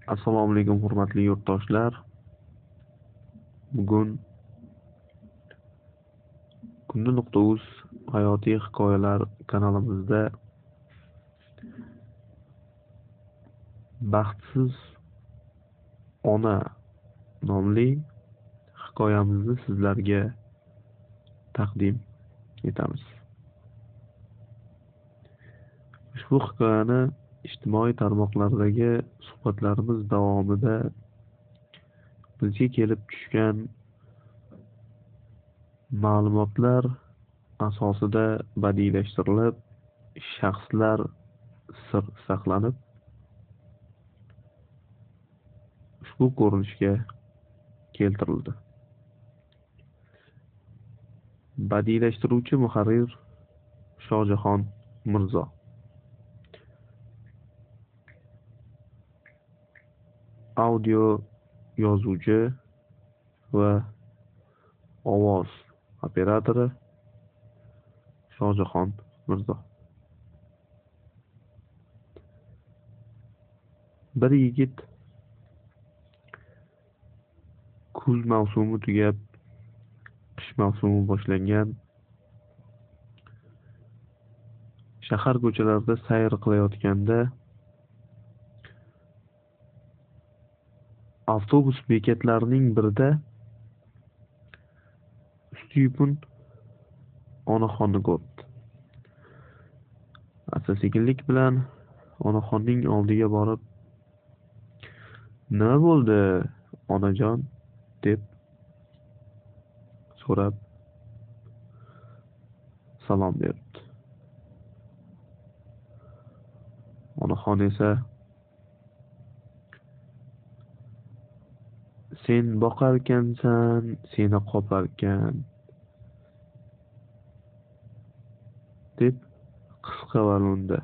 Assalomu alaykum hurmatli yurtdoshlar. Bugun Kunda.uz hayotiy hikoyalar kanalimizda Baxtsiz ona nomli hikoyamizni sizlarga taqdim etamiz. Ushbu hikoyani ijtimoiy tarmoqlardagi suhbatlarimiz davomida bizga kelib tushgan ma'lumotlar asosida badiiylashtirilib, shaxslar sir saqlanib, ushbu ko'rinishga keltirildi. Badiiylashtiruvchi muharrir Shohjahon Mirzo. Audio yozuvchi va ovoz operatori Shohjahon Mirzo. Bir yigit kuz mavsumi tugab, qish mavsumi boshlangan shahar ko'chalarida sayr qilayotganda avtobus bekatlarining birida usti yupun onaxonni ko'rdi. Asta-sekinlik bilan onaxonning oldiga borib, "Nima bo'ldi, onajon?" deb so'rab salom berdi. Onaxon esa, "Sen boqarkansan, seni qoparkan" deb qisqa va lo'nda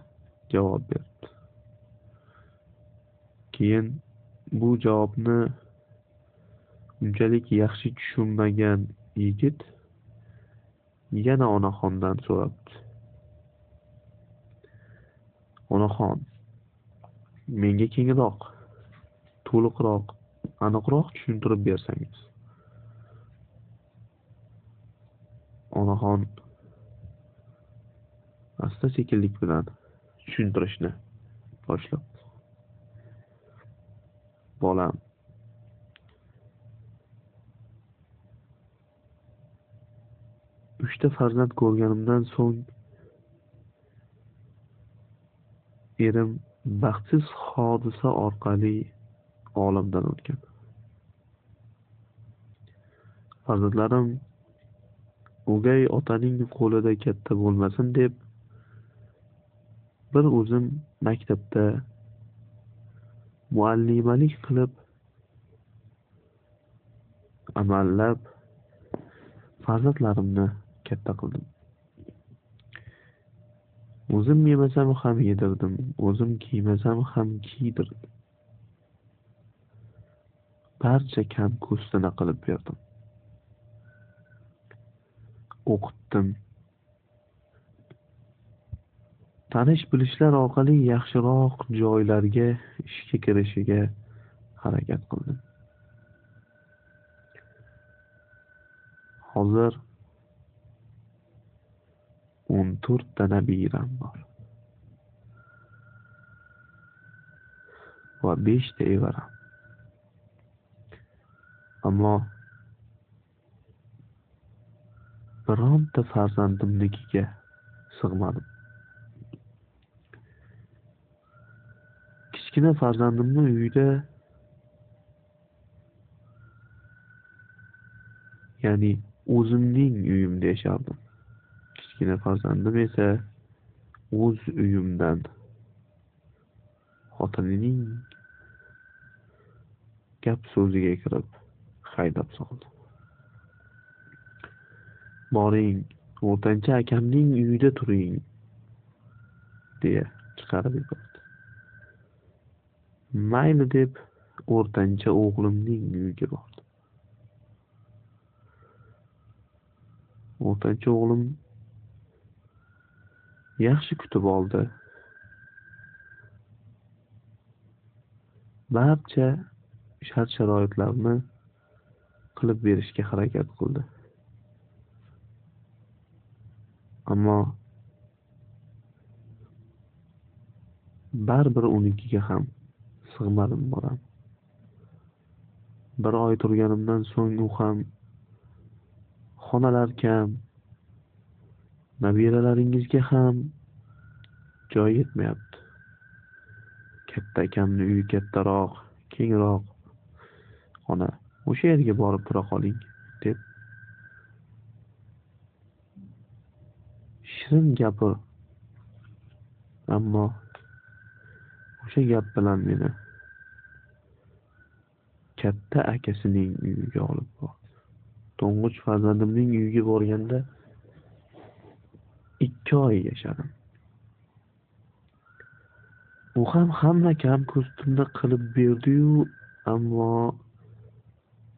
javob berdi. Keyin bu javobni unchalik yaxshi tushunmagan yigit yana onaxondan so'rabdi. "Onaxon, menga kengroq, to'liqroq, aniqroq tushuntirib bersangiz." Onaxon asta-sekinlik bilan tushuntirishni boshlabdi. "Bolam, uchta farzand ko'rganimdan so'ng erim baxtsiz hodisa orqali olamdan o'tgan. Farzandlarim o'gay otaning qo'lida katta bo'lmasin deb bir o'zim maktabda muallimalik qilib, amallab farzandlarimni katta qildim. O'zim yemasam ham yedirdim, o'zim kiymasam ham kiydirdim. Barcha kam-ko'stini qilib berdim. O'qitdim. Tanish bilishlar orqali yaxshiroq joylarga ishga kirishiga harakat qildim. Hozir 14 ta nabiram bor va 5 ta evaram. Ammo bironta farzandimnikiga sig'madim. Kichkina farzandimni uyda, ya'ni o'zimning uyimda yashardim. Kichkina farzandim esa o'z uyimdan xotinining gap so'ziga kirib haydab soldi. Boring, o'rtancha akamning uyida turing, deya chiqarib yubordi. Mayli deb o'rtancha o'g'limning uyiga bordim. O'rtancha o'g'lim yaxshi kutib oldi. Barcha shart-sharoitlarni qilib berishga harakat qildi. Ammo baribir unikiga ham sig'madim bolam. Bir oy turganimdan so'ng u ham xonalar kam, nabiralaringizga ham joy yetmayapti. Katta akamni uyi kattaroq, kengroq xona, o'sha yerga borib tura qoling, deb shirin gapir. Ammo o'sha gap bilan meni katta akasining uyiga olib bordi. To'ng'ich farzandimning uyiga borganda 2 oy yashadim. U ham hamma kam ko'stimni qilib berdi-yu, ammo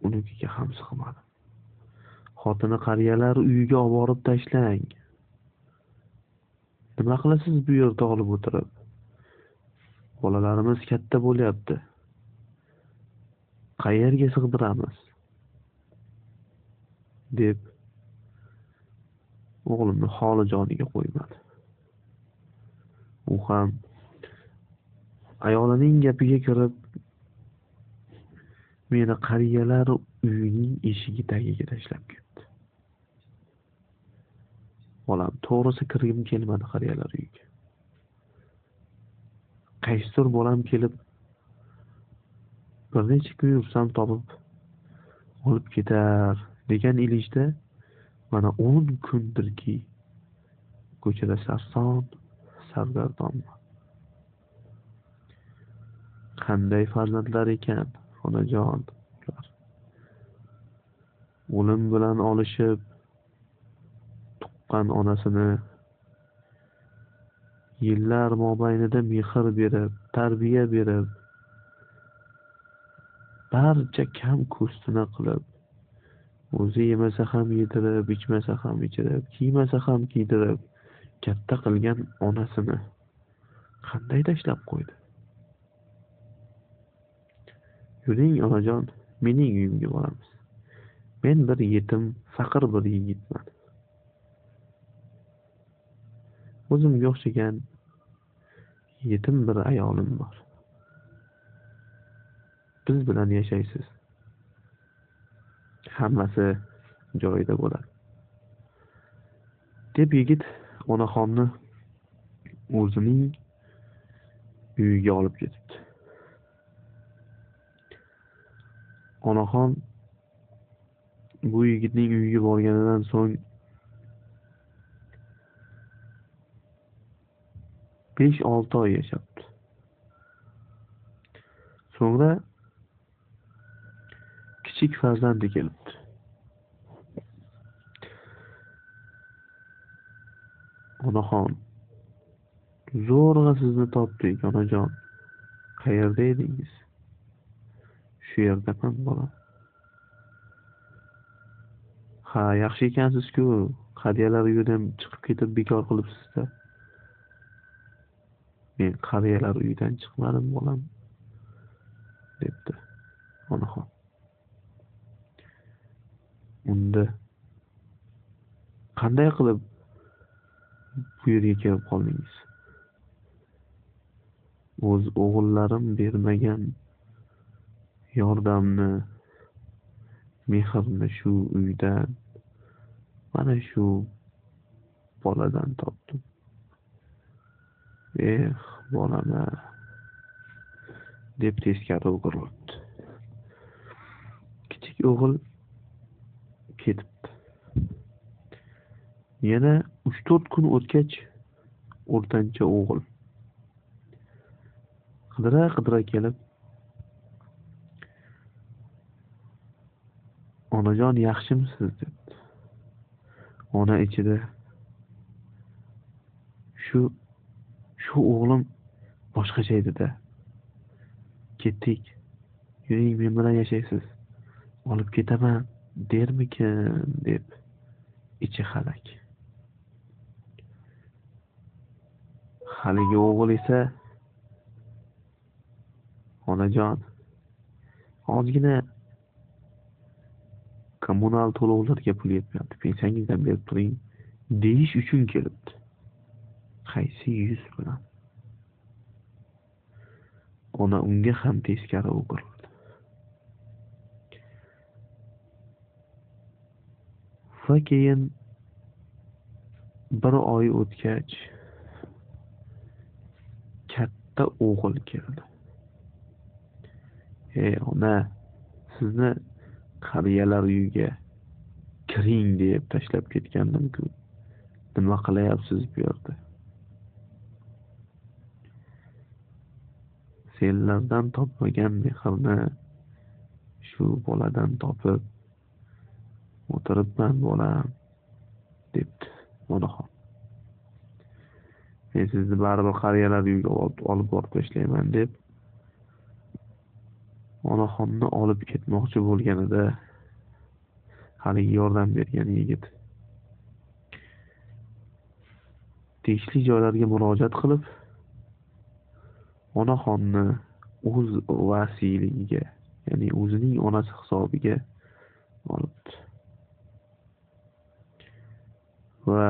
unikiga ham sig'madim. Xotini qariyalar uyiga olib borib tashlang. Nima qilasiz bu yerda olib o'tirib? Bolalarimiz katta bo'lyapti. Qayerga sig'diramiz? Deb o'g'limni holi joniga qo'ymadi. U ham ayolining gapiga kirib meni qariyalar uyining eshigi tagiga tashlab ketdi. Bolam, to'g'risi kirgim kelmadi qariyalar uyiga. Qaysidir bolam kelib bir necha kun yursam topib olib ketar degan ilinjda mana 10 kundirki ko'chada sarson sargardonman. Qanday farzandlar ekan, onajon, ular. O'lim bilan olishib tuqqan onasini yillar mobaynida mehr berib, tarbiya berib, barcha kam ko'stini qilib, o'zi yemasa ham yedirib, ichmasa ham ichirib, kiymasa ham kiydirib, katta qilgan onasini qanday tashlab qo'ydi? Yuring onajon, mening uyimga boramiz. Men bir yetim, faqir bir yigitman. O'zimga o'xshagan yetim bir ayolim bor. Biz bilan yashaysiz. Hammasi joyida bo'ladi. Deb yigit onaxonni o'zining uyiga olib ketibdi. Onaxon bu yigitning uyiga borganidan so'ng 5-6 oy yashabdi. So'ngra kichik farzandi kelibdi. Onaxon, zo'rg'a sizni topdik, onajon. Qayerda edingiz? Shu yerdaman, bolam. Ha, yaxshi ekansiz-ku. Qariyalar uyidan chiqib ketib bekor qilibsiz-da. Men qariyalar uyidan chiqmadim, bolam, debdi onaxon. Unda qanday qilib bu yerga kelib qoldingiz? O'z o'g'illarim bermagan yordamni, mehrni shu uydan, mana shu boladan topdim. Eh, bolama, deb teskari o'girilibdi. Kichik o'g'il ketibdi. Yana 3-4 kun o'tgach, o'rtancha o'g'il qidira-qidira kelib, onajon, yaxshimisiz, debdi. Ona ichida shu o'g'lim boshqacha edi-da. Ketdik, yuring, men bilan yashaysiz, olib ketaman dermikin, deb ichi halak. Haligi o'g'il esa Onajon, ozgina kommunal to'lovlarga pul yetmayapti, pensiyangizdan berib turing deyish uchun kelibdi. Qaysi yuz bilan? Ona unga ham teskari o'girildi. Va keyin bir oy o'tgach katta o'g'il keldi. Ey ona, sizni qariyalar uyiga kiring deb tashlab ketgandim-ku. Nima qilyapsiz bu yerda? Senlardan topmagan mehrni shu boladan topib o'tiribman bolam, debdi onaxon. Men sizni baribir qariyalar uyiga olib borib tashlayman deb onaxonni olib ketmoqchi bo'lganida haligi yordam bergan yigit tegishli joylarga murojaat qilib onaxonni o'z vasiyligiga, ya'ni o'zining onasi hisobiga olibdi. Va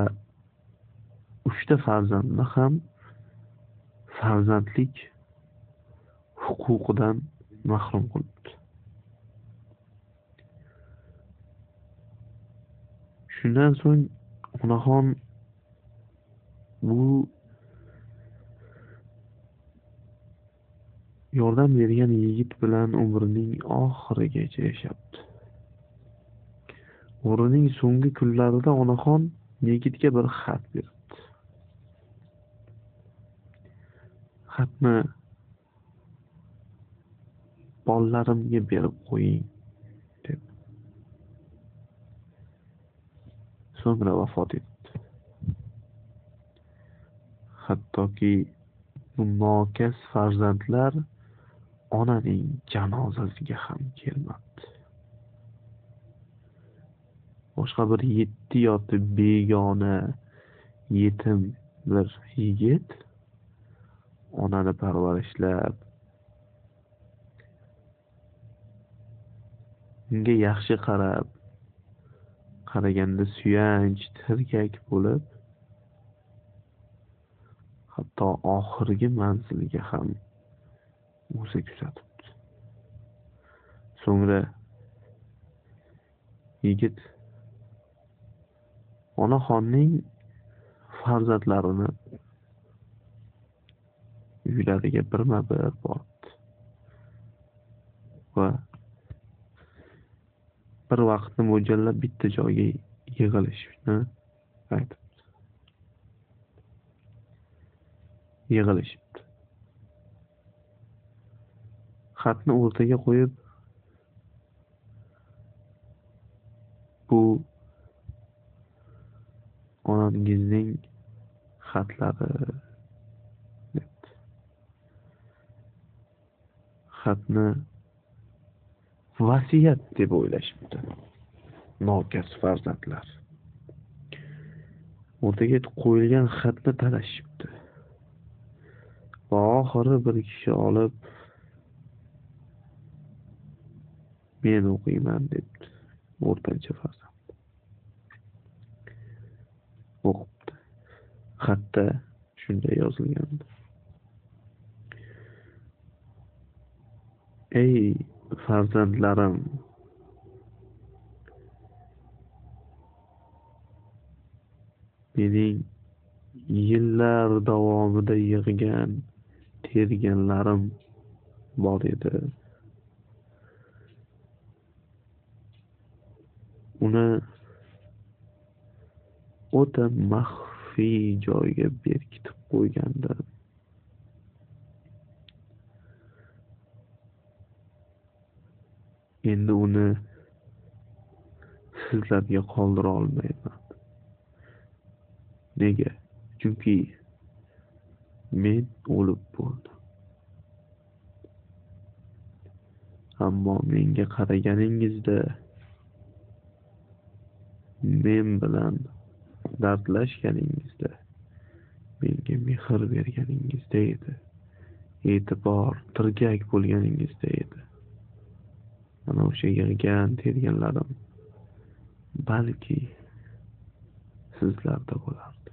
3 ta farzandni ham farzandlik huquqidan mahrum qilibdi. Shundan so'ng onaxon bu yordam bergan yigit bilan umrining oxirigacha yashabdi. Umrining so'nggi kunlarida onaxon yigitga bir xat beribdi. Xatni bolalarimga berib qo'ying deb. So'ngra vafot etdi. Hattoki bu nokas farzandlar onaning janozasiga ham kelmabdi. Boshqa bir 7 yoti begona yetim bir yigit onani parvarishlab, unga yaxshi qarab, qaraganda suyanch, tirgak bo'lib, hatto oxirgi manziliga ham o'zi kuzatibdi. So'ngra yigit onaxonning farzandlarini uylariga birma-bir boribdi va bir vaqtni mo'ljallab bitta joyga yig'ilishni aytibdi. Yig'ilishibdi. Xatni o'rtaga qo'yib, bu onangizning xatlari debdi. Xatni vasiyat deb o'ylashibdi nokas farzandlar. O'rtaga qo'yilgan xatni talashibdi. Va oxiri bir kishi olib, men o'qiyman debdi o'rtancha farzand. O'qibdi. Xatda shunday yozilgandi: Ey farzandlarim, mening yillar davomida yig'gan terganlarim bor edi. Uni o'ta maxfiy joyga berkitib qo'ygandim. Endi uni sizlarga qoldira olmayman. Nega? Chunki men o'lib bo'ldim. Ammo menga qaraganingizda, men bilan dardlashganingizda, menga mehr berganingizda edi. e'tibor, tirgak bo'lganingizda edi. Mana o'sha yig'gan terganlarim balki sizlarda bo'lardi.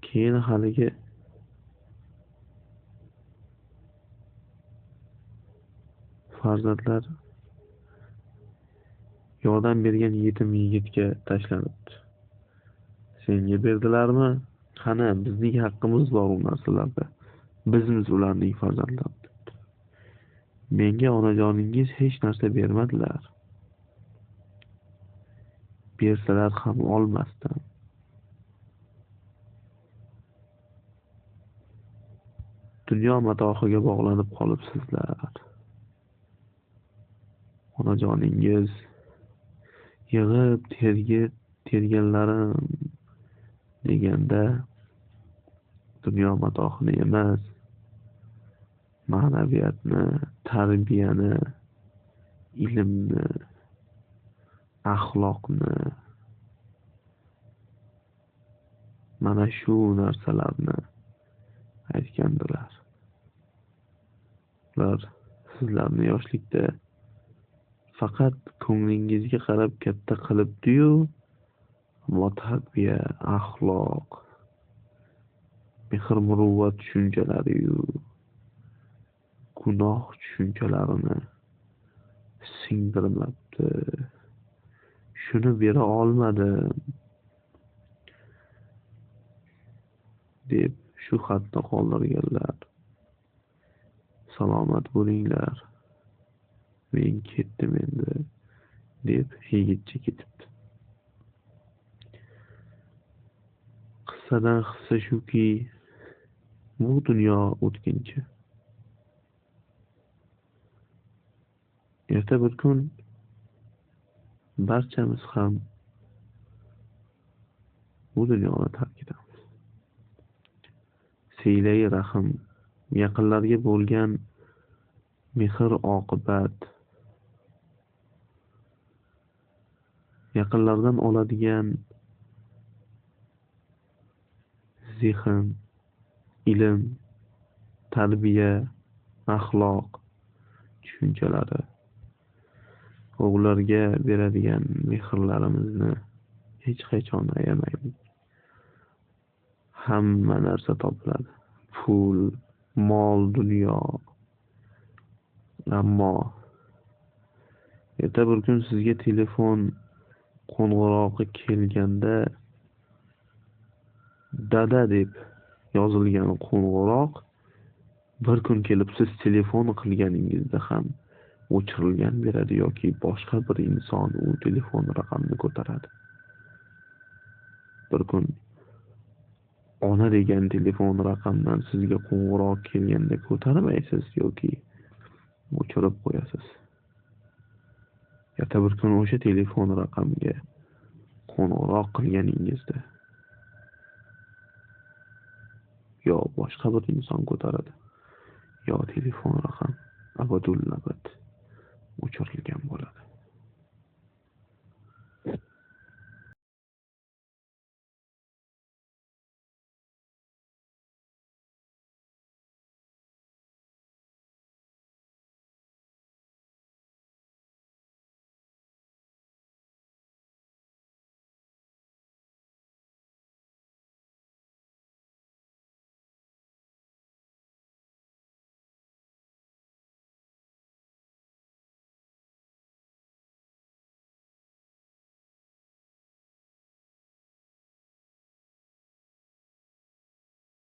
Keyin haligi farzandlar yordam bergan yetim yigitga tashlanibdi. Senga berdilarmi? Qani, bizning haqqimiz bor u narsalarda. Bizmiz ularning farzandlari debdi. Menga onajoningiz hech narsa bermadilar. Bersalar ham olmasdim. Dunyo matohiga bog'lanib qolibsizlar. Onajoningiz yig'ib terganlarim deganda dunyo matohini emas, ma'naviyatni, tarbiyani, ilmni, axloqni, mana shu narsalarni aytgandilar. Ular sizlarni yoshlikda faqat ko'nglingizga qarab katta qilibdi-yu, ammo tarbiya, axloq, mehr-muruvvat tushunchalari-yu, gunoh tushunchalarini singdirmabdi. Shuni bera olmadim deb shu xatni qoldirganlar. Salomat bo'linglar. Men ketdim endi, deb yigitcha ketibdi. Qissadan hissa shuki, bu dunyo o'tkinchi. Erta bir kun barchamiz ham bu dunyoni tark etamiz. Siylai rahm, yaqinlarga bo'lgan mehr oqibat, yaqinlardan oladigan zehn, ilm, tarbiya, axloq tushunchalari va ularga beradigan mehrlarimizni hech qachon ayamaylik. Hamma narsa topiladi. Pul, mol, dunyo. Ammo erta bir kun sizga telefon qo'ng'irog'i kelganda dada deb yozilgan qo'ng'iroq bir kun kelib siz telefon qilganingizda ham o'chirilgan beradi yoki boshqa bir inson u telefon raqamini ko'taradi. Bir kun ona degan telefon raqamdan sizga qo'ng'iroq kelganda ko'tarmaysiz yoki o'chirib qo'yasiz. Erta bir kun o'sha telefon raqamga qo'ng'iroq qilganingizda yo boshqa bir inson ko'taradi, yo telefon raqam abadul abad o'chirilgan bo'ladi.